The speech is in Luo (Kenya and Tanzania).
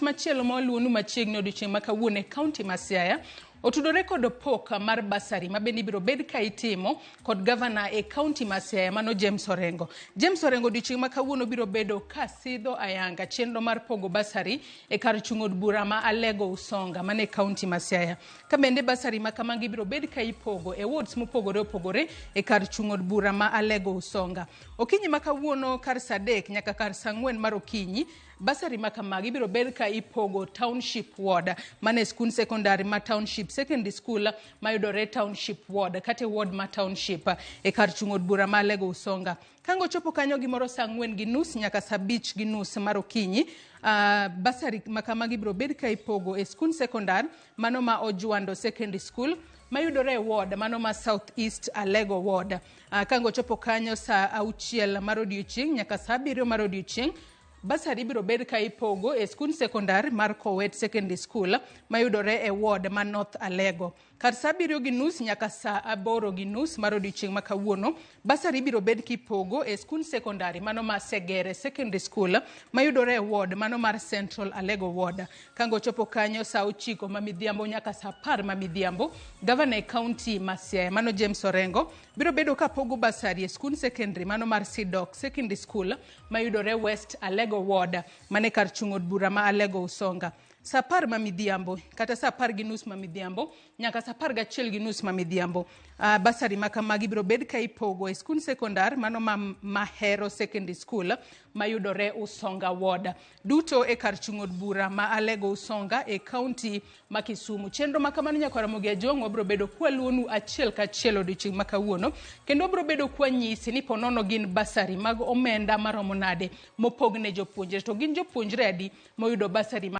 Machielo ma waluwonu machiegni odiochieng' ma kawuono e kaunti ma Siaya otudore kod pok mar basari ma bende ibiro bed ka itimo kod gavana e kaunti ma Siaya mano James Orengo. James Orengo odiochieng' ma kawuono biro bedo ka sidho ayanga chenro mar pogo basari e kar chung' od bura ma Alego Usonga mane e kaunti ma Siaya. Ka bende basari ma kamagi ibiro bed ka ipogo e wards mopogore opogore e kar chung' od bura ma Alego Usonga. Okinyi ma kawuono kar saa 3 nyaka kar saa 4 mar okinyi Basari ma kamagi ibiro bed ka ipogo Township Ward mane skund sekondari ma Township Secondary School mayudore Township Ward kata e ward ma Township e kar chung' od bura ma Alego Usonga. Ka ochopo kanyo gimoro saa 4:30 nyaka saa 5:30 mar okinyi, basari ma kamagi ibiro bed ka ipogo e skund sekondar mano ma Ojwando Secondary School mayudore e ward mano ma South East Alego Ward. Ka ochopo kanyo saa 6 mar odiochieng' nyaka saa 7 mar odiochieng', basari ibiro bed ka ipogo e skund sekondar mar Kowet Secondary School mayudore e ward ma North Alego. Kar saa 7:30 nyaka saa 8:30 mar odiochieng' ma kawuono, basari ibiro bed kipogo e skund sekondari mano ma Segere Secondary School mayudore e ward mano mar Central Alego Ward. Ka ochopo kanyo saa 9 ma midhiambo nyaka saa 10 ma midhiambo, gavana e kaunti ma Siaya mano James Orengo biro bedo ka pogo basari e skund sekondari mano mar Sidok Secondary School mayudore West Alego Ward mane kar chung' od bura ma Alego Usonga. Saa 10 ma midhiambo kata saa 10:30 ma midhiambo nyaka saa 11:30 ma midhiambo, basari ma kamagi biro bed ka ipogo e skund sekondar mano ma Mahero Secondary School mayudore Usonga Ward. Duto e kar chung' od bura ma Alego Usonga e kaunti ma Kisumu. Chenro ma kamano nyakwar Ramogi Ajwang' wabiro bedo kwaluwonu achiel kachiel odiochieng' ma kawuono kendo wabiro bedo kwanyisi ni ponono gin basari mag omenda maromo nade mopog ne jopuonjre to gin jopuonjre adi moyudo basari.